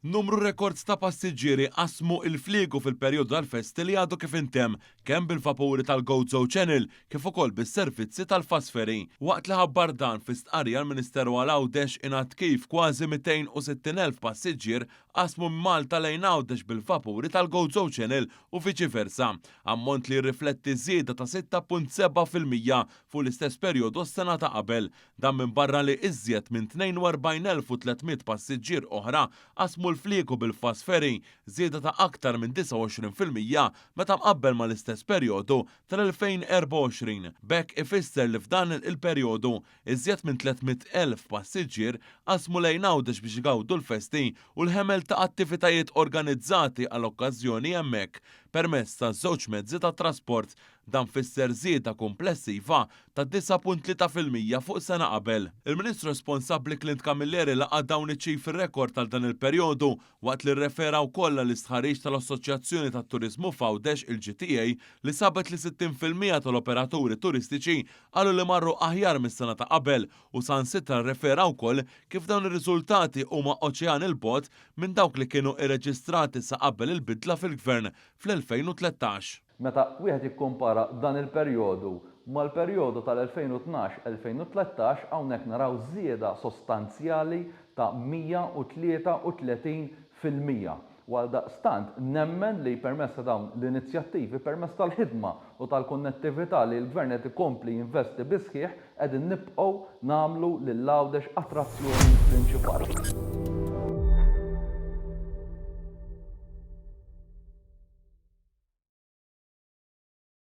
Numru rekord ta' passiġġieri qasmu il-fliegu fil-perjodu tal-festi li għadu kif intemm, kemm bil-vapuri tal-Gozo Channel kif ukoll bis-servizzi tal-fast ferry. Waqt li ħabbar dan fi stqarrija l-Ministeru għal Għawdex ingħad kif kważi 260,000 passiġġier qasmu minn Malta lejn Għawdex bil-vapuri tal-Gozo Channel u viċi versa, ammont li jirrifletti żieda ta' 6.7% fuq l-istess perjodu s-sena ta' qabel. Dan minbarra li iżjed minn 42,300 passiġġier oħra qasmu l-fliegu bil-fast ferry, żieda ta' aktar minn 29% meta mqabbel mal-istess perjodu tal-2024. B'hekk ifisser li f'dan il-perjodu, iżjed minn 300,000 passiġġier qasmu lejn Għawdex biex igawdu l-festi u l-ħemel ta' attivitajiet organizzati għall-okkażjoni hemmhekk permezz ta' żewġ mezzi ta' trasport. Dan fisser żieda kumplessiva ta' 9.3% fuq sena qabel. Il-Ministru responsabbli Clint Camilleri laqa' dawn iċ-ċifri rekord għal dan il-perjodu waqt li rrefera wkoll għall-istħarriġ tal-Assoċjazzjoni tat-Turiżmu f'Għawdex, il-GTA, li sabet li 60% tal-operaturi turistiċi qalu li marru aħjar mis-sena ta' qabel u saħansitra rrefera wkoll kif dawn ir-riżultati huma oċean 'il bogħod minn dawk li kienu irreġistrati sa qabel il-bidla fil-Gvern fl-2013. Meta wieħed jikkumpara dan il-perjodu mal-perjodu tal-2012, 2013 hawnhekk naraw żieda sostanzjali ta' 133%. U għaldaqstant nemmen li permezz ta' dawn l-inizjattivi, permezz tal-ħidma u tal-konnettività li l-Gvern qed ikompli jinvesti bis-sħiħ, qegħdin nibqgħu nagħmlu lil Għawdex attrazzjoni prinċipali.